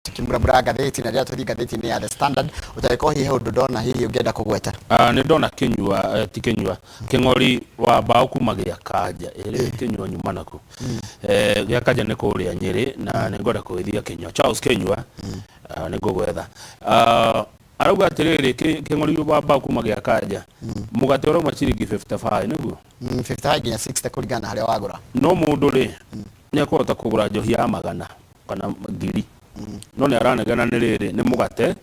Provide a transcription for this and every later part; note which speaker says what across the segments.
Speaker 1: Tukĩmurambura ngathĩti na rĩrĩa tũthiĩ ngathĩti-inĩ ya The Standard, ũtangĩkorwo hihi he ũndũ ndona hihi ũngĩenda kũgweta.
Speaker 2: Ah, nĩ ndona Kĩnyua, ti Kĩnyua, Kĩng'ori wa mbaũ kuma Gĩakanja, ĩrĩ Kĩnyua nyuma naku. Gĩakanja nĩ kũrĩa Nyĩrĩ na nĩ ngwenda kũgĩthia Kĩnyua, Charles Kĩnyua, nĩ ngũgwetha. Ah, arauga atĩrĩrĩ, Kĩng'ori wa mbaũ kuma Gĩakanja, mũgate ũrauma ciringi 55 nĩguo?
Speaker 1: 55 nginya 60 kũringana na harĩa wagũra.
Speaker 2: No mũndũ rĩ, nĩ ekũhota kũgũra njohi ya magana kana ngiri, no nĩ aranegena nĩ rĩrĩ nĩ mũgate,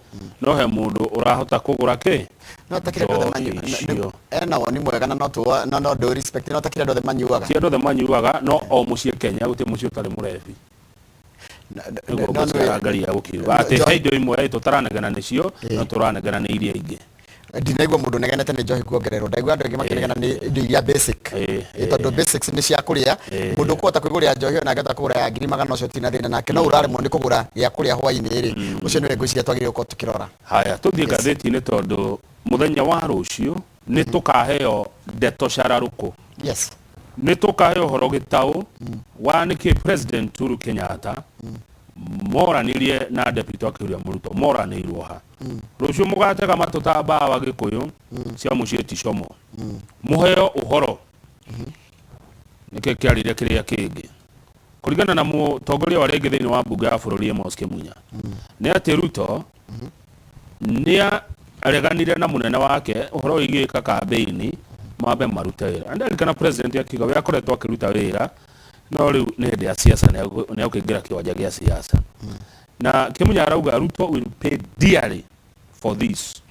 Speaker 2: no he mũndũ ũrahota kũgũra kĩ?
Speaker 1: No ta kĩrĩa andũ othe
Speaker 2: Njohi icio.
Speaker 1: Ena woni mwega na no tũ no no ndũ respect, no ta kĩrĩa andũ othe manyuaga.
Speaker 2: Ti andũ othe manyuaga, no o mũciĩ Kenya gũtirĩ mũciĩ ũtarĩ mũrebi. Nĩguo ngwĩciria arangaria gũkiuga atĩ he indo imwe tũtaranegena nĩcio, no tũranegena nĩ iria ingĩ.
Speaker 1: Ndinaigua mũndũ ũnegenete nĩ njohi kuongererwo, ndaigua andũ aingĩ makĩnegena nĩ indo iria basic. Tondũ basics nĩ cia kũrĩa, mũndũ ũkũhota kwĩgũrĩra njohi ona angĩhota kũgũra ya ngiri magana, ũcio tina thĩna nake, no ũraremwo nĩ kũgũra gĩa kũrĩa hwaĩ-inĩ rĩ, ũcio nĩwe ngwĩciria twagĩrĩirwo gũkorwo tũkĩrora.
Speaker 2: Haya, tũthiĩ ngathĩti-inĩ tondũ mũthenya wa rũciũ nĩ tũkaheo ndeto cararũkũ. Nĩ tũkaheo ũhoro gĩtaũ wa nĩkĩ President Uhuru Kenyatta moranirie na Deputy wake William Ruto, moranĩirwo ha. Rũciũ mũgatega matũ ta mbawa Gĩkũyũ cia mũciĩ ti como. Mũheo ũhoro nĩkĩ kĩarire kĩrĩa kĩngĩ. Kũringana na mũtongoria wa rĩngĩ thĩinĩ wa mbunge ya bũrũri Amos Kĩmunya, nĩ atĩ Ruto nĩ areganire na mũnene wake ũhoro wĩgiĩ gwĩka kambĩini mambe marute wĩra. Na ndirikana president akiuga we akoretwo akĩruta wĩra, no rĩu nĩ hĩndĩ ya siasa, nĩ egũkĩingĩra kĩwanja gĩa siasa. Na Kĩmunya arauga Ruto will pay dearly for this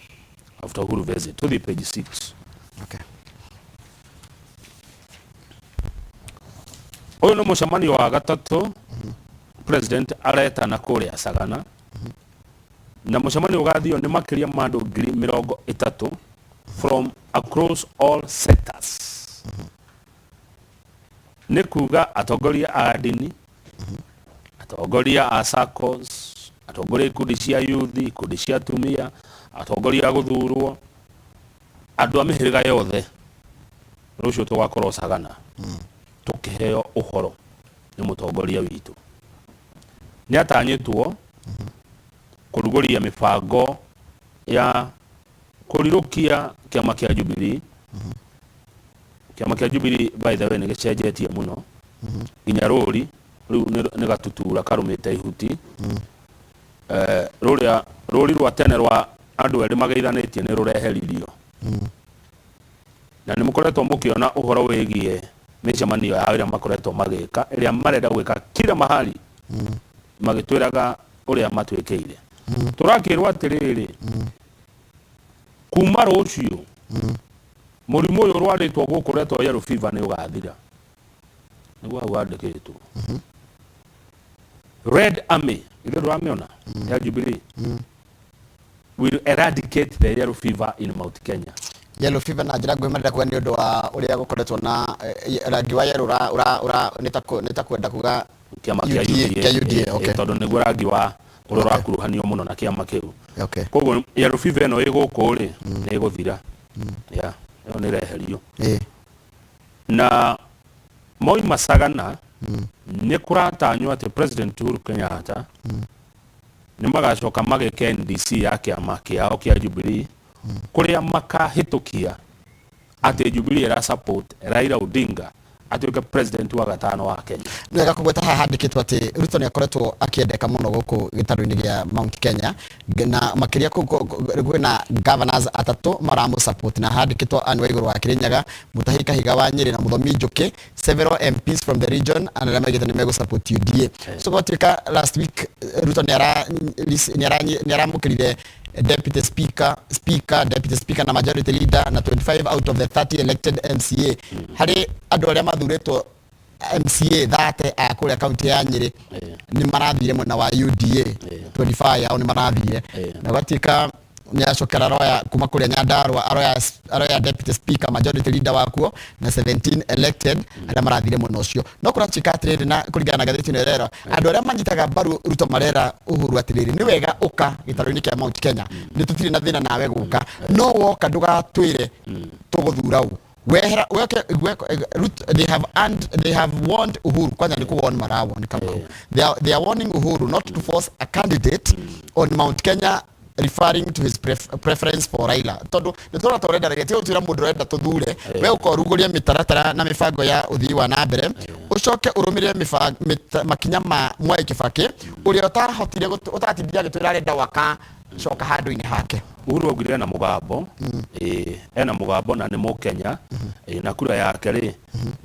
Speaker 2: after Uhuru visit. Tũthiĩ page 6.
Speaker 1: Okay.
Speaker 2: Ũyũ nĩ mũcemanio wa gatatũ president aretana kũrĩa Sagana, na mũcemanio ũgathio nĩ makĩria ma andũ 30,000 from across all sectors. Nĩ kuga atongoria a ndini, atongoria a SACCOs, atongoria a ikundi cia youth, ikundi cia atumia, atongoria a gũthurwo, andũ a mĩhĩrĩga yothe. Rũciũ tũgakorwo Sagana tũkĩheo ũhoro nĩ mũtongoria witũ. Nĩ atanyĩtwo kũrugũria mĩbango ya kũrirũkia kĩama kĩa Jubilee. Kĩama kĩa Jubilee, by the way, nĩ gĩcenjetie mũno, nginya rũri rĩu nĩ gatutura karũmĩte ihuti. Rũrĩa rũri rwa tene rwa andũ erĩ mageithanĩtie nĩ rũreheririo, na nĩ mũkoretwo mũkĩona ũhoro wĩgiĩ mĩcemanio yao ĩrĩa makoretwo magĩka, ĩrĩa marenda gwĩka kila mahali, magĩtwĩraga ũrĩa matwĩkĩire. Tũrakĩrwo atĩrĩrĩ, kuma rũciũ mũrimũ ũyũ ũrwarĩtwo gũkũ ũretwo yellow fever nĩ ũgathira. Nĩguo hau handĩkĩtwo Red Army, ithuĩ ndũramĩona ya Jubilee, will eradicate the yellow fever in Mount Kenya.
Speaker 1: Yellow fever na njĩra nguhĩ marenda kuga nĩ ũndũ wa ũrĩa gũkoretwo na rangi wa yellow ũra nĩ ta kwenda kuga
Speaker 2: kĩama kĩa
Speaker 1: UDA,
Speaker 2: UDA,
Speaker 1: kĩa UDA, okay.
Speaker 2: Tondũ nĩguo rangi wa ũrĩa ũrakuruhanio mũno na kĩama kĩu.
Speaker 1: Okay.
Speaker 2: Koguo yellow fever ĩno ĩ gũkũ rĩ, nĩ ĩgũthira. Yeah, ĩyo nĩ ĩreherio. Na moima Sagana, nĩ kũratanywo atĩ President Uhuru Kenyatta nĩ magacoka magĩke NDC ya kĩama kĩao kĩa Jubilee, kũrĩa makahĩtũkia atĩ Jubilee ĩra support Raila Odinga atuĩke president wa gatano wa Kenya.
Speaker 1: Nĩ wega kũgweta haha handĩkĩtwo atĩ Ruto nĩ akoretwo akĩendeka mũno gũkũ gĩtarũ-inĩ gĩa Mount Kenya, na makĩria kwĩna governors atatũ maramũ support, na handĩkĩtwo Anne Waigũrũ wa Kĩrĩnyaga, Mutahi Kahiga wa Nyĩrĩ na Mũthomi Njũkĩ, several MPs from the region and arĩa maigĩte nĩ megũ support UDA. So gwatuĩka last week Ruto nĩ aramũkĩrire deputy speaker, speaker, deputy speaker na majority leader na 25 out of the 30 elected MCA. Harĩ andũ arĩa mathurĩtwo MCA 30 a kũrĩa kaunti ya Nyĩrĩ nĩ marathire mwena wa UDA, 25 yao nĩ marathire. Na gwatuĩka nĩ acokera aroya kuma kũrĩa Nyandarua, aroya deputy speaker, majority leader wakuo na 17 elected arĩa marathire mwena ũcio. No kũratuĩka atĩrĩrĩ, na kũringana na ngathĩti ĩno ĩrera, andũ arĩa manyitaga mbaru Ruto marera Uhuru atĩrĩrĩ, nĩ wega ũka gĩtarũ-inĩ kĩa Mount Kenya, nĩ tũtirĩ na thĩna nawe gũka, no woka ndũgatwĩre tũgũthura ũ. Wehera weke Ruto, they have and they have warned Uhuru kwanza ni kuwarn marawon kama they are warning Uhuru not to force a candidate on Mount Kenya, referring to his preference for Raila, tondu nĩ tũrona ta ũrenda Raila, tiga gũtwĩra mũndũ ũrenda tũthure we ũkoruguria mĩtaratara na mĩbango ya ũthii wa na mbere, ũcoke ũrũmĩrĩre makinya ma Mwai Kibaki ũrĩa ũtahotire ũtatindire agĩtwĩra arenda waka coka handũ-inĩ hake.
Speaker 2: Uhuru augire ena mũgambo, ĩĩ, ena mũgambo na nĩ Mũkenya, ĩĩ, na kura yake rĩ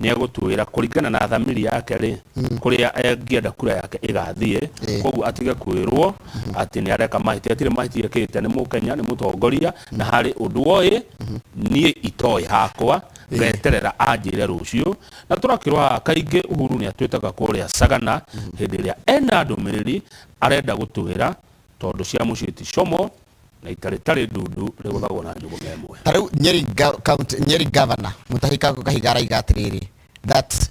Speaker 2: nĩ egũtwĩra kũringana na thamiri yake rĩ kũrĩa angĩenda kura yake ĩgathiĩ. Koguo atige kwĩrwo atĩ nĩ areka mahĩtia, atirĩ mahĩtia ekĩte, nĩ Mũkenya, nĩ mũtongoria na harĩ ũndũ oĩ niĩ itoĩ hakwa, ngeterera anjĩre rũciũ. Na tũrakĩrwo haha kaingĩ Uhuru nĩ atwĩtaga kũrĩa Sagana hĩndĩ ĩrĩa ena ndũmĩrĩri arenda gũtwĩra, tondũ cia mũciĩ ti como na itarĩ ndundu rĩgũthagwo na njũgũma ĩmwe.
Speaker 1: Ta rĩu Nyeri county, Nyeri governor Mutahi Kahiga araiga atĩrĩrĩ that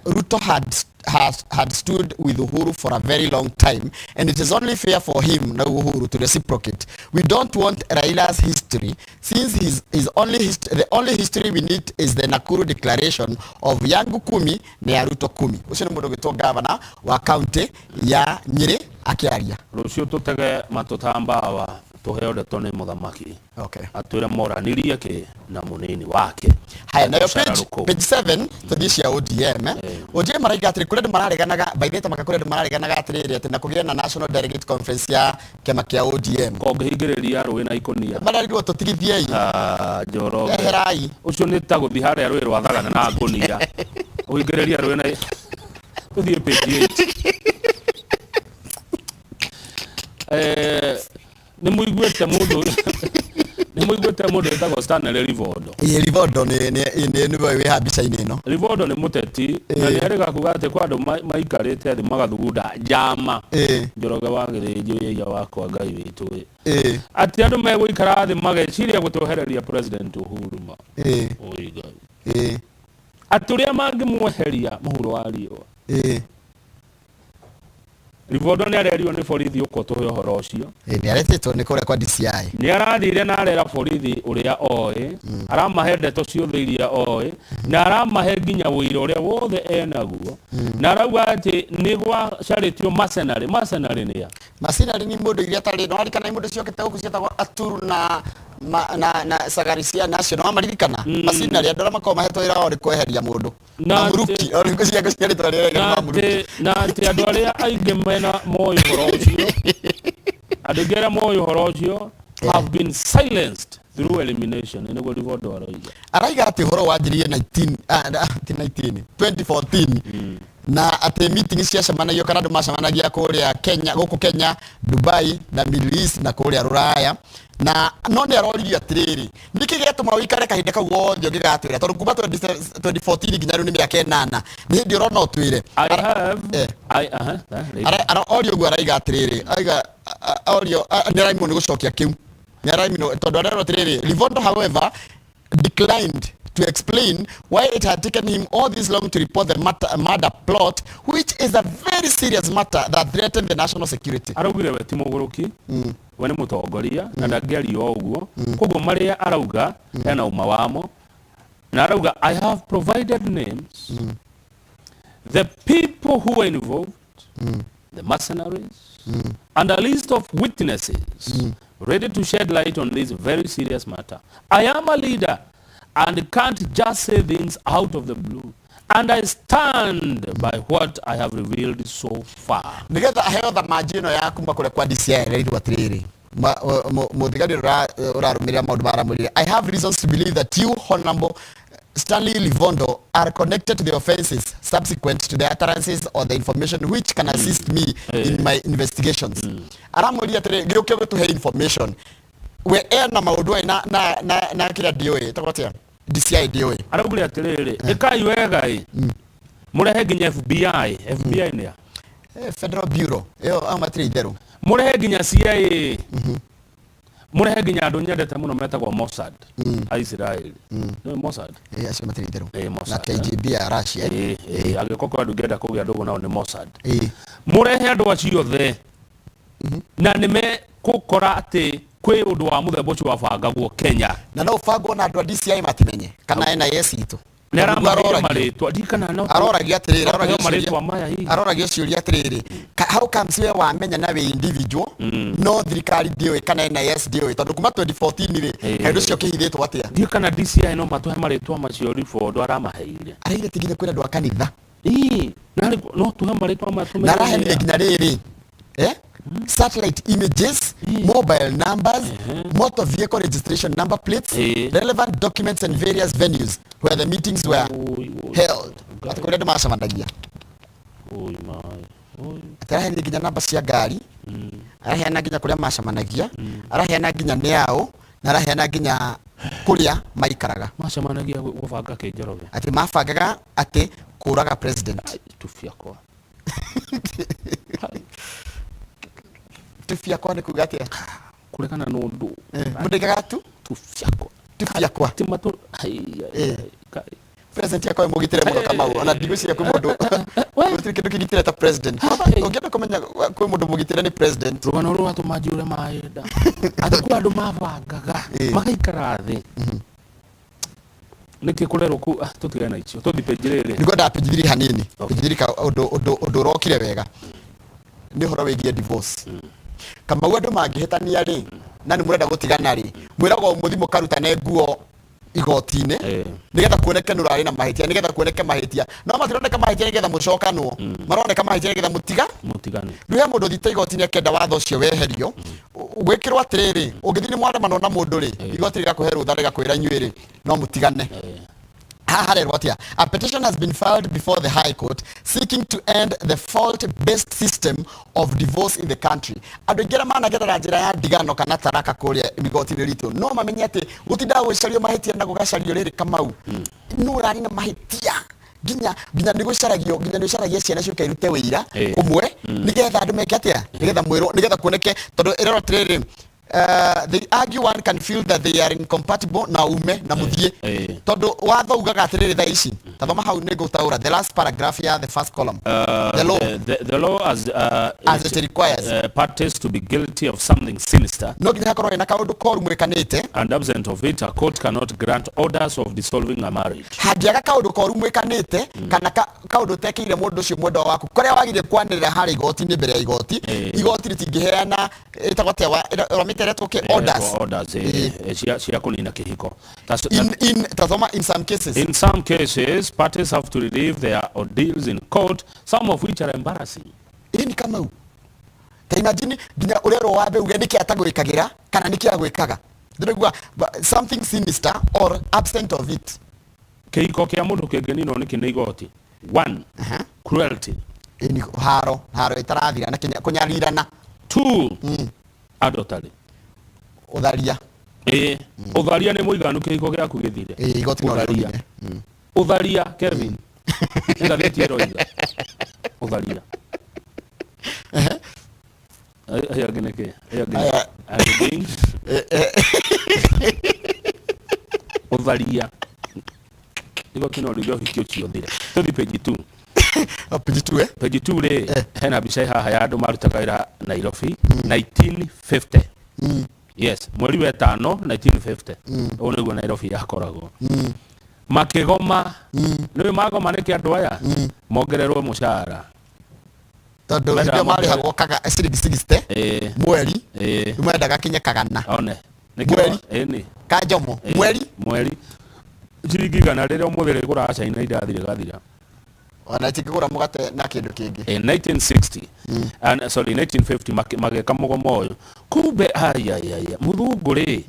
Speaker 1: Ruto had stood with Uhuru for a very long time and it is only fair for him na Uhuru to reciprocate. We don't want Raila's history since his only hist the only history we need is the Nakuru declaration of yangu kumi na ya Ruto kumi. Ũcio nĩ mũndũ ũgĩtwo governor wa county ya Nyeri akĩaria.
Speaker 2: Rũciũ tũtege matũ ta mbawa tũheo ndeto nĩ mũthamaki atwĩre moranirie kĩ na mũnini wake.
Speaker 1: Haya, nayo page 7 tũthiĩ cia ODM, eh. ODM maraiga atĩrĩ kũrĩa andũ marareganaga by the way tamaka kũrĩa andũ marareganaga atĩrĩrĩ atĩ na kũgĩe na National Delegate Conference ya kĩama kĩa ODM.
Speaker 2: Kongĩhingĩrĩria rũĩ na ikũnia.
Speaker 1: Mararigwo tũtigithiei.
Speaker 2: Ah, Njoroge.
Speaker 1: Eherai.
Speaker 2: Ũcio nĩ ta gũthiĩ harĩa rũĩ rwa Thagana na ngũnia ũhingĩrĩria rũĩ na tũthiĩ page 8. Nĩ mũiguĩte mũndũ wĩtagwo Stanley Rivondo?
Speaker 1: Ĩĩ, Rivondo nĩ nĩwe wĩ haha mbica-inĩ ĩno.
Speaker 2: Rivondo nĩ mũteti na nĩ erĩga kuga atĩ kwa andũ maikarĩte thĩ magathugunda njama. Njoroge wa Gĩthĩnjũ ĩia wakwa Ngai witũ ĩ. Atĩ andũ megũikara thĩ mageciria gũtwehereria President Uhuru ma. Oi Ngai. Atĩ ũrĩa mangĩmweheria mũhuro wa riũa. Rivondo nĩ arerirwo nĩ borithi ũka ũtũhe ũhoro ũcio.
Speaker 1: Nĩ aretĩtwo nĩ kũrĩa kwa DCI.
Speaker 2: Nĩ arathire na arera borithi ũrĩa oĩ, aramahe ndeto ciothe iria oĩ na aramahe nginya ũira ũrĩa wothe enaguo, na arauga atĩ nĩ gwacarĩtio mercenary. Mercenary nĩ a?
Speaker 1: Macinarĩ nĩ mũndũ iria tarĩ no arikana mũndũ ciokĩte gũkũ ciĩtagwo Aturu na na Sagarisia nacio no amaririkana macinarĩ andũ arĩa makoragwo mahetwo wĩra wao nĩ kweheria mũndũ.
Speaker 2: Na
Speaker 1: Mamuruki o rĩu cia cia rĩtwa rĩrĩa
Speaker 2: na
Speaker 1: mamuruki.
Speaker 2: Atĩ andũ arĩa aingĩ mena moĩ ũhoro ũcio, andũ aingĩ arĩa moĩ ũhoro ũcio have been silenced through elimination, nĩguo Rivondo aroiga.
Speaker 1: Araiga atĩ ũhoro wanjirie 19 ti 19 2014 na atĩ meeting ciacemanagio kana andũ macemanagia kũrĩa Kenya, gũkũ Kenya, Dubai na Middle East na kũrĩa Rũraya, na no nĩ aroririo atĩrĩrĩ, nĩkĩ gĩatũma ũikare kahinda kau gothe ũngĩgatwĩra, tondũ kuma 2014 nginya rĩu nĩ mĩaka 8, nĩ hĩndĩ ũrona ũtwĩre.
Speaker 2: I have I rĩngĩ.
Speaker 1: Orio ũguo araiga atĩrĩrĩ, aiga orio nĩ araimwo nĩ gũcokia kĩu, nĩ araimwo tondũ arerwo atĩrĩrĩ, Livondo however declined to explain why it had taken him all this long to report the murder plot, which is a very serious matter that threatened the national security.
Speaker 2: Araugire we ti mũgũrũki, we nĩ mũtongoria na ndangĩaria o ũguo, koguo marĩa arauga hena uma wamo, na arauga, "I have provided names, the people who were involved, the mercenaries and a list of witnesses ready to shed light on this very serious matter. I am a leader and can't just say things out of the blue, and I stand by what I have revealed so far."
Speaker 1: Nigetha aheo thamanji ĩno ya kuma kũrĩa kwa DCI, arerirwo atĩrĩrĩ, mũthigari ũrarũmĩrĩra maũndũ maramwĩrire, "I have reasons to believe that you, Honorable Stanley Livondo, are connected to the offenses subsequent to the utterances or the information which can assist me in my investigations." Aramwĩrire atĩrĩ, gĩũke gũtũhe information, we ena maũndũ aya na kĩrĩa ndiũĩ ĩtagwo atĩa, DCI ndiũĩ.
Speaker 2: Araugire atĩrĩrĩ, ĩkai wega ĩ mũrehe nginya FBI. FBI nĩ a?
Speaker 1: Federal Bureau ĩyo au matirĩ itherũ.
Speaker 2: Mũrehe nginya CIA, mũrehe nginya andũ nyendete mũno metagwo Mossad a Israeli. Nĩũĩ Mossad?
Speaker 1: Acio matirĩ itherũ.
Speaker 2: Na
Speaker 1: Mossad. KGB ya Russia.
Speaker 2: Ĩĩ, angĩkorwo kwĩ andũ ngĩenda kũgĩa ndũgũ nao nĩ Mossad. Mũrehe andũ acio othe na nĩ mekũkora atĩ Kwĩ ũndũ wa mũthemba ũcio wabangagwo Kenya.
Speaker 1: Na no ũbangwo na andũ a DCI matimenye kana NIS itũ.
Speaker 2: Nĩ
Speaker 1: Tondũ
Speaker 2: aramaheire
Speaker 1: aroragio.
Speaker 2: marĩtwa ndirikana no
Speaker 1: Aroragio atĩrĩrĩ,
Speaker 2: no
Speaker 1: aroragio
Speaker 2: tũheo
Speaker 1: ciũria
Speaker 2: marĩtwa maya hihi.
Speaker 1: Aroragio ciũria atĩrĩrĩ, how comes we wamenya na wĩ individual no thirikari ndĩũĩ kana NIS ndĩũĩ, tondũ kuma 2014 rĩ, kaũndũ ũcio kĩhithĩtwo atĩa?
Speaker 2: Ndiũ kana DCI no matũhe marĩtwa macio Ribondo aramaheire.
Speaker 1: Araire ti nginya kwĩra andũ a kanitha.
Speaker 2: Ĩĩ, narĩ no tũhe marĩtwa maya tũmenye
Speaker 1: Na araheanire
Speaker 2: nĩa.
Speaker 1: nginya rĩrĩ, satellite images, mobile numbers, motor vehicle registration number plates, relevant documents and various venues where the meetings were
Speaker 2: Oi, oi,
Speaker 1: held, atĩ kũrĩa andũ macemanagia.
Speaker 2: Oi, maĩ. Oi.
Speaker 1: Atĩ araheanire nginya namba cia ngari, araheana nginya kũrĩa macemanagia, araheana nginya nĩ ao, na araheana nginya kũrĩa maikaraga.
Speaker 2: Macemanagia gũbanga kĩ, Njoroge?
Speaker 1: Atĩ mabangaga atĩ kũraga president.
Speaker 2: Ai, tubiakwa.
Speaker 1: Tubiakwa nĩ kuga atĩa?
Speaker 2: Kũregana na ũndũ.
Speaker 1: Mũndũ aigaga tu
Speaker 2: Tubiakwa.
Speaker 1: Tubiakwa.
Speaker 2: Ti matũ ai, ai, ai, kai.
Speaker 1: President yakwa mũgitĩre mũno, Kamau. Ona ndigwĩciria kwĩ mũndũ, gũtirĩ kĩndũ kĩgitĩre ta president. Ũngĩenda kũmenya kwĩ mũndũ mũgitĩre, nĩ president.
Speaker 2: Rũgano rũrũ rwatũma njiyũre maĩ nda, atĩ kwĩ andũ mabangaga magaikara thĩ. Nĩkĩ kũrerwo kũu? Ah, tũtigane na icio, tũthiĩ page rĩrĩ.
Speaker 1: Nĩngwendaga page 3 hanini.
Speaker 2: Okay.
Speaker 1: Page 3 ka ũndũ ũrokire wega nĩ ũhoro wĩgiĩ divorce. Kamau, andũ mangĩhĩtania rĩ, na nĩ mũrenda gũtigana rĩ, mwĩragwo mũthiĩ mũkarutane nguo igoti-inĩ nĩgetha kuoneke nĩ ũrarĩ na mahĩtia, nĩgetha kuoneke mahĩtia. No matironeka mahĩtia nĩgetha mũcokanwo, maroneka mahĩtia nĩgetha mũtiga
Speaker 2: Mũtigane.
Speaker 1: Rĩu he mũndũ ũthiĩte igoti-inĩ akĩenda watho ũcio weherio, gwĩkĩrwo atĩrĩrĩ, ũngĩthiĩ nĩ mwaremanwo na mũndũ rĩ, igoti rĩgakũhe rũtha rĩgakwĩra inyuĩ rĩ no mũtigane. Haha harerwo atĩa? A petition has been filed before the High Court seeking to end the fault-based system of divorce in the country. Andũ aingĩ arĩa managerera njĩra ya ndigano kana taraka kũrĩa igoti-inĩ ritũ no mamenye atĩ gũtindaga gũgĩcario mahĩtia na gũgacario rĩrĩ, Kamau, nũ ũrarĩ na mahĩtia, nginya nĩ gũcaragio, nginya nĩ ũcaragia ciana ciũke irute wĩira ũmwe nĩgetha andũ meke atĩa, nĩgetha mwĩrwo, nĩgetha kuoneke, tondũ ĩrerwo atĩrĩrĩ, they argue one can feel that they are incompatible na ume na mũthiĩ, tondũ watho ugaga atĩrĩrĩ thaa ici, tathoma hau nĩ ngũtaũra the last paragraph ya the first column. The law.
Speaker 2: The law as,
Speaker 1: As it requires.
Speaker 2: Parties to be guilty of something sinister
Speaker 1: No nginya hakorwo hena kaũndũ koru mwĩkanĩte.
Speaker 2: And absent of it, a court cannot grant orders of dissolving a marriage.
Speaker 1: Hangĩaga kaũndũ koru mwĩkanĩte kana kaũndũ ũtekĩire mũndũ ũcio mwendwa waku karĩa wagire kwanĩrĩra harĩa igoti-inĩ, mbere ya igoti, igoti rĩtingĩheana ĩtagwo atĩa, ũramĩta ĩretwo kĩ, orders.
Speaker 2: Orders cia kũnina kĩhiko.
Speaker 1: In tazama, in some cases.
Speaker 2: In some cases, parties have to relive their ordeals in court, some of which are embarrassing.
Speaker 1: Ĩ ni Kamau, ta imagine nginya ũrerwo wambe uge nĩkĩ atagwĩkagĩra kana nĩkĩ agwĩkaga. Ndĩraigua something sinister or absent of it.
Speaker 2: Kĩhiko kĩa mũndũ kĩngĩninwo nĩkĩ nĩ igoti? One, cruelty.
Speaker 1: Ĩ ni haro ĩtarathira na kũnyarirana.
Speaker 2: Two, adultery.
Speaker 1: Ũtharia.
Speaker 2: Ĩ, ũtharia nĩ mũiganu kĩhiko gĩaku gĩthire.
Speaker 1: Ĩ, igoti no
Speaker 2: Ũtharia.
Speaker 1: rĩrũmire.
Speaker 2: Ũtharia, Kevin, nĩ ngathĩti ĩroiga ũtharia. Ĩyo ĩngĩ nĩ kĩ? Ĩyo ĩngĩ
Speaker 1: Aya.
Speaker 2: Again. Ũtharia, igoti no riuge ũhiki ũcio ũthire. Tũthi page 2.
Speaker 1: Oh, page 2, eh?
Speaker 2: Page 2 rĩ, hena mbica ĩ haha ya andũ marutaga wĩra Nairobi 1950. Yes, mweri wa ĩtano 1950, ũũ nĩguo Nairobi yakoragwo makĩgoma. Nĩũĩ magoma nĩkĩ? Andũ aya mongererwo mũcara.
Speaker 1: Tondũ
Speaker 2: Mendaga
Speaker 1: hĩndĩ ĩyo marĩhagwo kaga ciringi 60 mweri. Rĩu mendaga kinye kagana.
Speaker 2: One. Nĩkĩo-
Speaker 1: Mweri.
Speaker 2: Ĩni.
Speaker 1: Ka njomo. Mweri.
Speaker 2: Mweri ciringi 100 rĩrĩa ũmũthĩ rĩgũraga China indathi rĩgathira.
Speaker 1: Ona itingĩgũra mũgate na kĩndũ kĩngĩ.
Speaker 2: In 1960 and sorry, 1950 magĩka mũgomo ũyũ. Kumbe aiaiaia, mũthũngũ rĩ,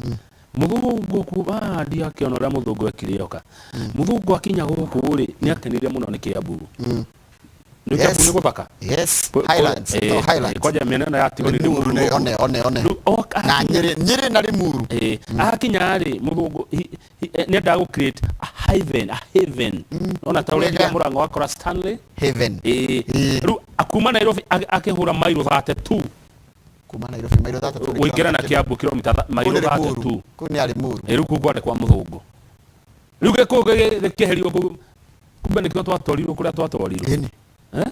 Speaker 2: mũthũngũ kuma ndiakĩona ũrĩa mũthũngũ ekire oka. Mũthũngũ akinya gũkũ rĩ, nĩ akenire mũno nĩ Kĩambu. Nĩ Kĩambu nĩ gũthaka.
Speaker 1: Yes. Highlands. No, Highlands.
Speaker 2: Kwanja mĩena ĩno ya Tigoni.
Speaker 1: Limuru nĩ one.
Speaker 2: Rĩu oka
Speaker 1: Na Nyĩrĩ, Nyĩrĩ na Limuru.
Speaker 2: Akinya rĩ, mũthũngũ nĩ endaga gũ create a haven, a haven. Ona ta ũrĩa
Speaker 1: Wega.
Speaker 2: nginya Mũrang'o wakora Stanley.
Speaker 1: Haven.
Speaker 2: Rĩu kuma Nairobi akĩhũra mairo 32.
Speaker 1: Kuma Nairobi mairo 32.
Speaker 2: Gũingĩra na Kĩambu kilomita
Speaker 1: Kũu
Speaker 2: mairo
Speaker 1: nĩ Limuru.
Speaker 2: 32.
Speaker 1: Kũu nĩ Limuru.
Speaker 2: Rĩu kũu kwarĩ kwa mũthũngũ. Rĩu gĩkũyũ gĩkĩeherio kũu, kumbe nĩkĩo twatwarirwo kũrĩa twatwarirwo.
Speaker 1: Ĩni.
Speaker 2: Eh?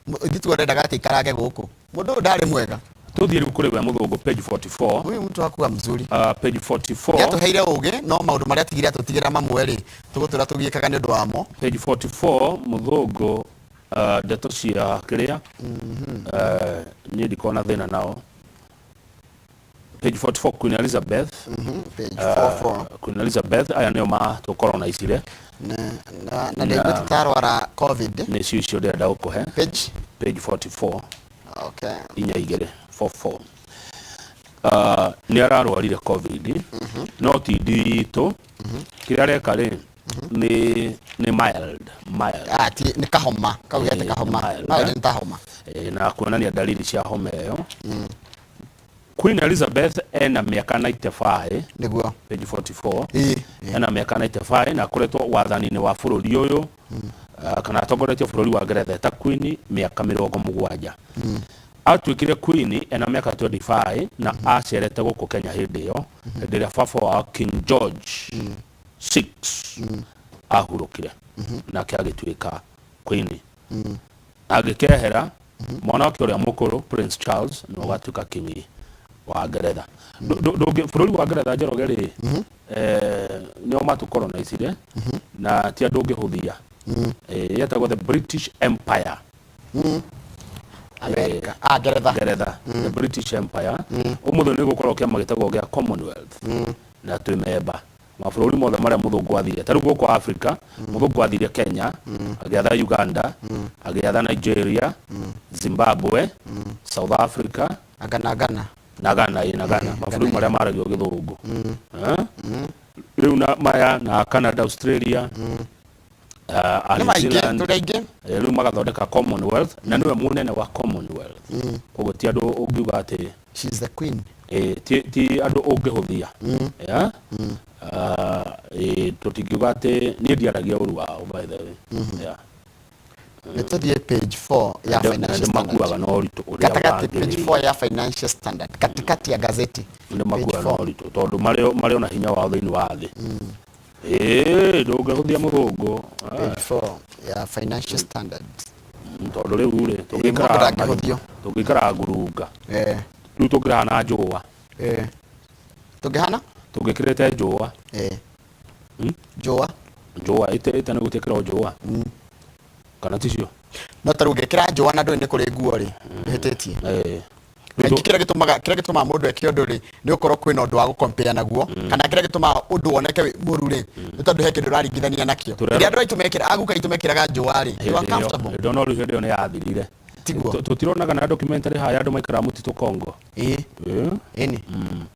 Speaker 1: Ithuĩ twendaga atĩ ikarage gũkũ. Mũndũ ũyũ ndarĩ mwega.
Speaker 2: Tũthiĩ rĩu kũrĩ we mũthũngũ, page 44.
Speaker 1: Huyu mtu hakuwa mzuri.
Speaker 2: Page 44.
Speaker 1: Nĩatũheire ũgĩ, no maũndũ marĩa atigire atũtigĩra mamwe rĩ, tũgũtũra tũgiĩkaga nĩ ũndũ wamo.
Speaker 2: Page 44 mũthũngũ, ndeto cia kĩrĩa, niĩ ndikoragwo na thĩna nao. Page 44, Queen Elizabeth.
Speaker 1: Page 44.
Speaker 2: Queen Elizabeth, aya nĩo matũkoronaicire.
Speaker 1: Na ndaigua tũtarwara COVID.
Speaker 2: Nĩcio icio ndĩrenda gũkũhe.
Speaker 1: Page?
Speaker 2: Page 44.
Speaker 1: Okay.
Speaker 2: Inya igĩrĩ, 44. Nĩ ararwarire COVID, no ti nditũ. Kĩrĩa areka rĩ, nĩ mild, mild.
Speaker 1: Ah, ti, nĩ kahoma. Kau gete kahoma.
Speaker 2: Mild,
Speaker 1: Mild
Speaker 2: eh?
Speaker 1: nĩ ta homa.
Speaker 2: Na kuonania dalili cia homa ĩyo. Queen Elizabeth ena mĩaka 95.
Speaker 1: Nĩguo.
Speaker 2: Page 44.
Speaker 1: Ĩĩ.
Speaker 2: Ena mĩaka 95 na akoretwo wathani-inĩ wa bũrũri ũyũ, kana atongoretie bũrũri wa Ngeretha eta Queen mĩaka 70. Atuĩkire Queen ena mĩaka 25 na acerete gũkũ Kenya hĩndĩ ĩyo, hĩndĩ ĩrĩa baba wao King George 6 ahurũkire, nake agĩtuĩka Queen. Agĩkehera mwana wake ũrĩa mũkũrũ Prince Charles nĩwe ũgatuĩka King wa Ngeretha. Bũrũri wa Ngeretha, Njoroge rĩ, nĩo matũkoronaicire na ti andũ ũngĩhũthia. Yetagwo the British Empire.
Speaker 1: America. Ah, Ngeretha.
Speaker 2: Ngeretha, the British Empire. Ũmũthĩ nĩ gũkorwo kĩama gĩtagwo gĩa Commonwealth na twĩ memba mabũrũri mothe marĩa mũthũngũ athire. Ta rĩu gũkũ Africa, mũthũngũ athire Kenya, agĩatha Uganda, agĩatha Nigeria, Zimbabwe, South Africa.
Speaker 1: Anga na Ghana.
Speaker 2: Na Ghana, ĩ, na Ghana, mabũrũri marĩa maragio gĩthũngũ. Rĩu na maya na Canada, Australia,
Speaker 1: Nĩ
Speaker 2: New
Speaker 1: maingĩ,
Speaker 2: Zealand.
Speaker 1: tũrĩ aingĩ.
Speaker 2: Rĩu magathondeka Commonwealth na nĩwe mũnene wa Commonwealth. Koguo ti andũ ũngiuga atĩ
Speaker 1: She is the queen.
Speaker 2: Ti andũ ũngĩhũthia. Yeah? Tũtingiuga atĩ niĩ ndiaragia ũru wao, by the way. Yeah.
Speaker 1: Nĩ tũthiĩ page 4 ya Financial Standard.
Speaker 2: Nĩmakuaga na ũritũ ũrĩa
Speaker 1: Gatagatĩ, page
Speaker 2: wagĩrĩire.
Speaker 1: 4 ya Financial Standard. Katikati ya gazeti.
Speaker 2: Nĩmakuaga
Speaker 1: Page
Speaker 2: na
Speaker 1: 4.
Speaker 2: ũritũ tondũ marĩ ona hinya wao thĩinĩ wa thĩ. Ndũngĩhũthia mũthũngũ.
Speaker 1: Page 4 ya Financial Standard.
Speaker 2: Tondũ rĩu rĩ,
Speaker 1: Mũndũ ndangĩhũthio.
Speaker 2: tũngĩikara ngurunga. Rĩu tũngĩhana njũa.
Speaker 1: Tũngĩhana?
Speaker 2: Tũngĩkĩrĩte njũa.
Speaker 1: Njũa?
Speaker 2: Njũa, ĩte nĩ gũtiĩkĩrwo njũa. Kana ticio?
Speaker 1: No ta rĩu ũngĩkĩra njũa na ndũĩ nĩ kũrĩ nguo rĩ, ndũhĩtĩtie. Kaingĩ kĩrĩa gĩtũmaga mũndũ eke ũndũ rĩ, nĩ ũkorwo kwĩna ũndũ wa gũcompare naguo, kana kĩrĩa gĩtũmaga ũndũ woneke wĩ mũru rĩ, nĩ tondũ he kĩndũ ũraringithania nakĩo. Rĩrĩa andũ aitũ mekĩra, aguka aitũ mekĩraga njũa rĩ, you are comfortable.
Speaker 2: Hĩndĩ ĩyo no rĩu hĩndĩ ĩyo nĩ yathirire.
Speaker 1: Tiguo.
Speaker 2: Tũtironaga na documentary haha ya andũ maikaraga mũtitũ Congo.
Speaker 1: Ĩĩ. Ĩni.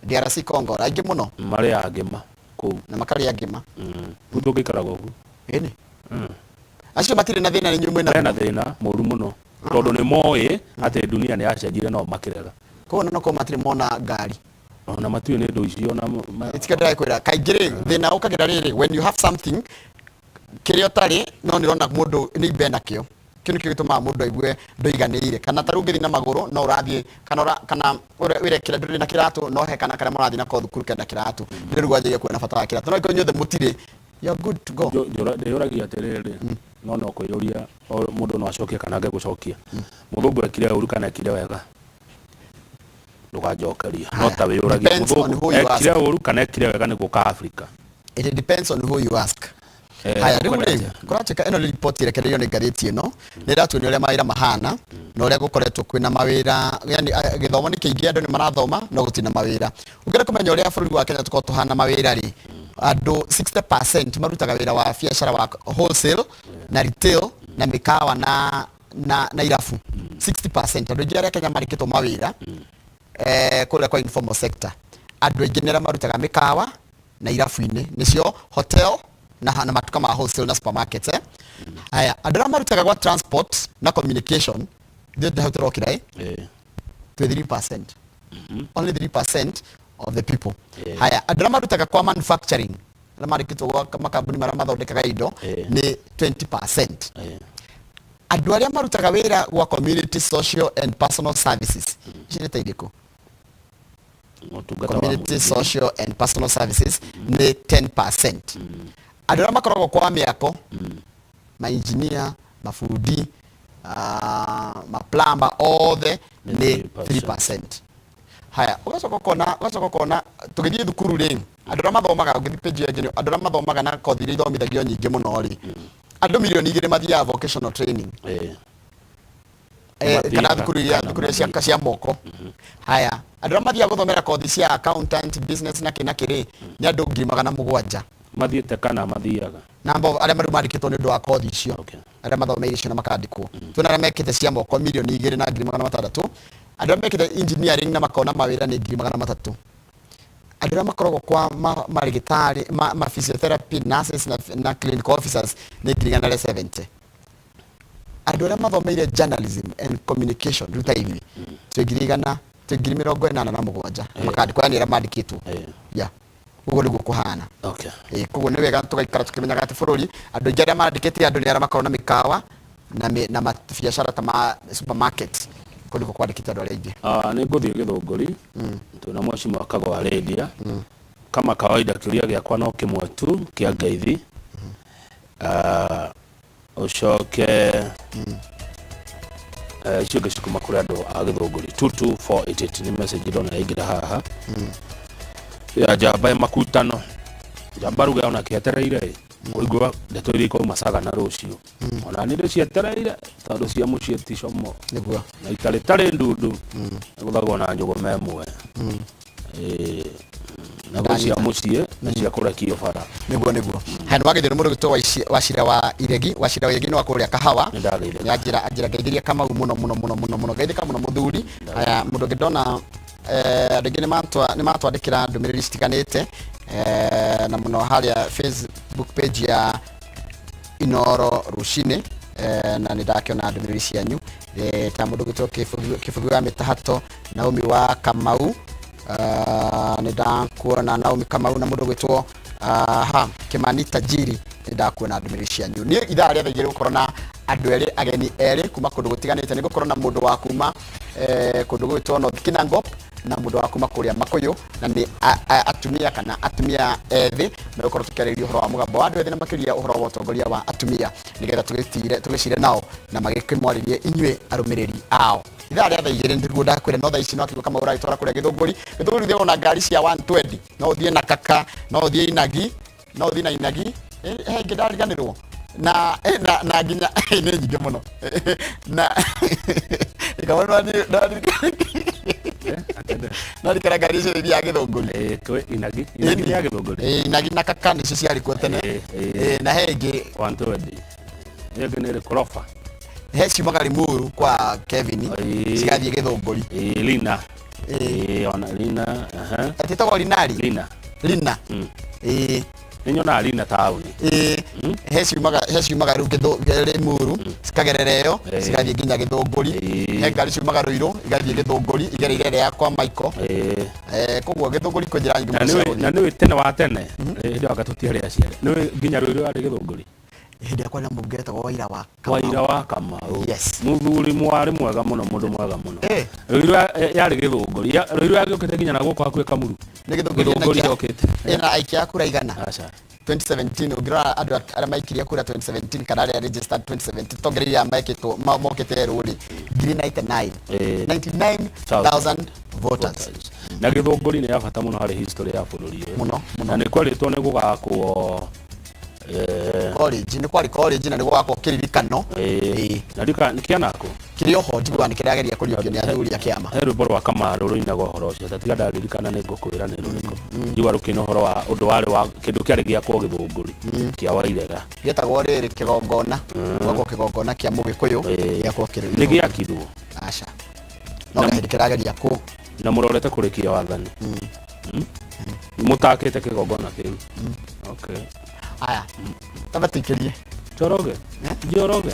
Speaker 1: DRC Congo, aingĩ mũno.
Speaker 2: Marĩaga ngima kũu.
Speaker 1: Na makarĩa ngima.
Speaker 2: Rĩu tũngĩikaraga ũguo.
Speaker 1: Ĩni. Acio matirĩ na thĩna, inyuĩ mwĩna
Speaker 2: Mena thĩna mũru mũno. Tondũ nĩ moĩ atĩ dunia nĩ yacenjirie nao makĩrega.
Speaker 1: Koguo no korwo matirĩ mona ngari.
Speaker 2: Ona matiũĩ nĩ indo icio na
Speaker 1: Tiga ndĩrakwĩra, kaingĩ rĩ, thĩna ũkagĩra rĩrĩ, when you have something kĩrĩa ũtarĩ, no nĩ ũrona mũndũ nĩ imbe nakĩo. Kĩu nĩkĩo gĩtũmaga mũndũ aigue ndũiganĩire. Kana ta rĩu ũngĩthiĩ na magũrũ, no ũrathiĩ, kana ũra, kana ũrĩa wĩrekĩra ndũrĩ na kĩratũ, no he kana karĩa mũrathiĩ nako thukuru kena kĩratũ. Nĩ rĩu wanjagia kuona bata wa kĩratũ. No angĩkorwo inyuothe mũtirĩ, you're good to go.
Speaker 2: Ndĩyũragia atĩrĩrĩ, no kwĩyũria, mũndũ no acokie kana age gũcokia. Mũthũngũ ekire ũru kana ekire wega? Ndũganjokerie. No ta wĩyũragie,
Speaker 1: Depends on
Speaker 2: mũthũngũ
Speaker 1: who you ask.
Speaker 2: ekire ũru kana ekire wega nĩ gũka Africa?
Speaker 1: It depends on who you ask. Haya, rĩu rĩ, kũratuĩka ĩno nĩ riboti ĩrekereirio nĩ ngathĩti ĩno, nĩ ĩratuonia ũrĩa mawĩra mahana, na ũrĩa gũkoretwo kwĩna mawĩra, yani, gĩthomo nĩ kĩingĩ, andũ nĩ marathoma, no gũtirĩ na mawĩra. Ũngĩenda kũmenya ũrĩa bũrũri wa Kenya tũkoragwo tũhana mawĩra rĩ, andũ 60% marutaga wĩra wa biacara wa wholesale na retail na mĩkawa na irabu. 60% andũ aingĩ arĩa Kenya marĩkĩtwo mawĩra, kũrĩa kwa informal sector. Andũ aingĩ nĩ arĩa marutaga mĩkawa na irabu-inĩ, nĩcio hotel na matuka ma wholesale na supermarkets. Haya, andũ arĩa marutaga gwa transport na communication, ithuĩ hau tũrokĩra, Twĩ 3%. Only 3% of the people. Haya, andũ arĩa marutaga kwa manufacturing, arĩa marĩkĩtwo gwa makambuni marĩa mathondekaga indo, nĩ 20%. Andũ arĩa marutaga wĩra gwa community, social and personal services, ici nĩ ta irĩkũ?
Speaker 2: Motungata wa
Speaker 1: Community,
Speaker 2: mũingĩ.
Speaker 1: social and personal services nĩ 10%. Andũ arĩa makoragwo kwa mĩako, ma-engineer, mabundi, maplumber, othe nĩ 3%. Haya, ũgacoka ũkona, ũgacoka ũkona tũgĩthiĩ thukuru rĩ, andũ arĩa mathomaga, ũngĩthiĩ page ĩyo ĩngĩ, andũ arĩa mathomaga na kothi iria ithomithagio nyingĩ mũno rĩ, andũ 2,000,000 mathiaga vocational training. Kana
Speaker 2: Mathiaga,
Speaker 1: thukuru iria,
Speaker 2: kana
Speaker 1: thukuru iria
Speaker 2: mathiaga.
Speaker 1: cia moko. Haya, andũ arĩa mathiaga gũthomera kothi cia accountant, business na kĩ na kĩ rĩ, nĩ andũ 700,000.
Speaker 2: Mathiĩte kana mathiaga?
Speaker 1: Namba arĩa rĩu mandĩkĩtwo nĩ ũndũ wa kothi icio. Arĩa mathomeire icio na makandĩkwo. Twĩna arĩa mekĩte cia moko 2,200,000. Andũ arĩa mekĩte engineering na makona mawĩra nĩ 300,000. Andũ arĩa makoragwo kwa marĩgĩtarĩ, ma physiotherapy, nurses na clinical officers nĩ 170,000. Andũ arĩa mathomeire journalism and communication rĩu ta ithuĩ twĩ ngiri igana, twĩ 87,000 makandĩkwo, yani arĩa mandĩkĩtwo. Yeah. Ũguo nĩguo kũhana. Koguo nĩ wega tũgaikara tũkĩmenyaga atĩ bũrũri andũ aingĩ arĩa mandĩkĩte andũ nĩ arĩa makoragwo na mĩkawa na na mabiacara ta ma supermarket. Kũu nĩkuo kwandĩkĩte andũ arĩa aingĩ.
Speaker 2: Nĩ ngũthiĩ Gĩthũngũri, twĩna Mheshimiwa Kagwa Lydia. Kama kawaida kĩũria gĩakwa no kĩmwe tu kĩa ngeithi. Ũcoke icio ingĩ cikuma kũrĩ andũ a Gĩthũngũri. 22488 nĩ message ndona yaingĩra haha. Ya njamba ya makutano. Njamba ruga ona kĩetereire ĩ, kũigua ndeto iria ikauma Sagana rũciũ. Ona niĩ ndĩcietereire tondũ cia mũciĩ ti como.
Speaker 1: Nĩguo.
Speaker 2: Na itarĩ tarĩ ndundu. Gũthagwo na njũgũma ĩmwe. Na gwĩ cia mũciĩ na cia kũrekio bara.
Speaker 1: Nĩguo, nĩguo. Haya, nĩ wagĩthio nĩ mũndũ ũgwĩtwo Wachira wa Iregi. Wachira wa Iregi nĩ wa kũrĩa Kahawa.
Speaker 2: Nĩ ndageithĩka.
Speaker 1: Nĩ anjĩra ngeithĩria Kamau mũno mũno mũno mũno mũno. Ngeithĩka mũno mũthuri. Haya, mũndũ ũngĩ ndona, andũ aingĩ nĩ matwandĩkĩra ndũmĩrĩri citiganĩte, na mũno harĩa Facebook page ya Inoro rũcinĩ, na nĩ ndakĩona ndũmĩrĩri cianyu. Ta mũndũ ũgwĩtwo Kĩbugi wa Mĩtahato, Naomi wa Kamau, nĩ ndakuona Naomi Kamau, na mũndũ ũgwĩtwo, ha Kimani Tajiri, nĩ ndakuona ndũmĩrĩri cianyu. Niĩ ithaa rĩa thaa igĩrĩ gũkorwo na andũ erĩ, ageni erĩ kuma kũndũ gũtiganĩte. Nĩ gũkorwo na mũndũ wa kuma, kũndũ gũgwĩtwo North Kinangop na mũndũ wa kuma kũrĩa Makuyu, na nĩ atumia kana atumia ethĩ megũkorwo tũkĩarĩrĩria ũhoro wa mũgambo wa andũ ethĩ na makĩria ũhoro wa ũtongoria wa atumia, nĩgetha tũgĩcire nao na magĩkĩmwarĩrie inyuĩ arũmĩrĩri ao. Ithaa rĩa thaa igĩrĩ nĩguo ndakwĩra, no thaa ici no akĩgwo kama ũragĩtwara kũrĩa Gĩthũngũri. Gĩthũngũri ũthiaga na ngari cia 120, no ũthiĩ na kaka, no ũthiĩ Inagi, no ũthiĩ na Inagi, he ingĩ ndariganĩrwo na, na, na nginya nĩ nyingĩ mũno na ndarikana ngari icio ithiaga Gĩthũngũri.
Speaker 2: Kwĩ Inagi, Inagi nĩ ya Gĩthũngũri.
Speaker 1: Inagi na kaka nĩcio ciarĩ kuo tene. Na he ĩngĩ
Speaker 2: 120. Ĩyo ĩngĩ nĩ ĩrĩkũ? Roba.
Speaker 1: He ciumaga Limuru kwa Kevin, cigathiĩ Gĩthũngũri.
Speaker 2: Lina. Ona Lina, aha.
Speaker 1: Ati ĩtagwo Linari?
Speaker 2: Lina.
Speaker 1: Lina.
Speaker 2: Nĩ nyonaga Lina taũni.
Speaker 1: He ciumaga, he ciumaga rĩu Limuru, cikagerera ĩyo, cigathiĩ nginya Gĩthũngũri. He ngari ciumaga Ruiru, igathiĩ Gĩthũngũri, igereire ĩrĩa ya kwa Michael. Koguo Gĩthũngũri kwĩ njĩra nyingĩ
Speaker 2: Na
Speaker 1: mũno cia
Speaker 2: nĩũĩ,
Speaker 1: gũthiĩ.
Speaker 2: na nĩũĩ tene wa tene, hĩndĩ ĩyo anga tũtiarĩ aciare. Nĩũĩ nginya Ruiru yarĩ Gĩthũngũri?
Speaker 1: Hĩndĩ yakwa na mũmbunge etagwo Waira wa Kamau.
Speaker 2: Waira wa Kamau.
Speaker 1: Yes.
Speaker 2: Mũthuri mwarĩ mwega mũno, mũndũ mwega mũno. Ruiru yarĩ Gĩthũngũri. Ruiru yagĩũkĩte nginya na gũkũ hakuhĩ Kamuru.
Speaker 1: Nĩ Gĩthũngũri ĩna
Speaker 2: Gĩthũngũri
Speaker 1: aikia-
Speaker 2: yokĩte.
Speaker 1: ĩna aikia a kura igana.
Speaker 2: Aca.
Speaker 1: 2017, ũngĩrora andũ arĩa maikirie kura 2017 kana arĩa registered 2017, tongereire arĩa mekĩtwo, mokĩte erũ rĩ, ngiri ninety-nine. 99,000 voters.
Speaker 2: Na Gĩthũngũri nĩ ya bata mũno harĩ history ya bũrũri ũyũ.
Speaker 1: Mũno, mũno.
Speaker 2: Na nĩ kwerĩtwo nĩ gũgakwo,
Speaker 1: college, nĩ kwarĩ college na nĩ gwakwo kĩririkano.
Speaker 2: Na ndika, nĩ kĩanakwo?
Speaker 1: Kĩrĩ oho, njiguaga nĩ kĩrageria kũriũkio nĩ athuri a kĩama.
Speaker 2: He rwĩmbo rwa Kamaru rũinaga ũhoro ũcio, ta tiga ndaririkana nĩ ngũkwĩra nĩ rũrĩkũ. Njigua rũkĩina ũhoro wa ũndũ warĩ wa kĩndũ kĩarĩ gĩakwo Gĩthũngũri kĩa Wairega.
Speaker 1: Gĩetagwo rĩrĩ kĩgongona, gwakwo kĩgongona kĩa Mũgĩkũyũ, gĩakwo kĩrĩ
Speaker 2: Nĩ gĩakirwo?
Speaker 1: Aca. No hĩndĩ kĩrageria kũ.
Speaker 2: Na mũrorete kũrĩkia wathani. Mũtakĩte kĩgongona kĩu. Okay.
Speaker 1: Aya. Tamba tuikĩrie.
Speaker 2: Njoroge. Njoroge.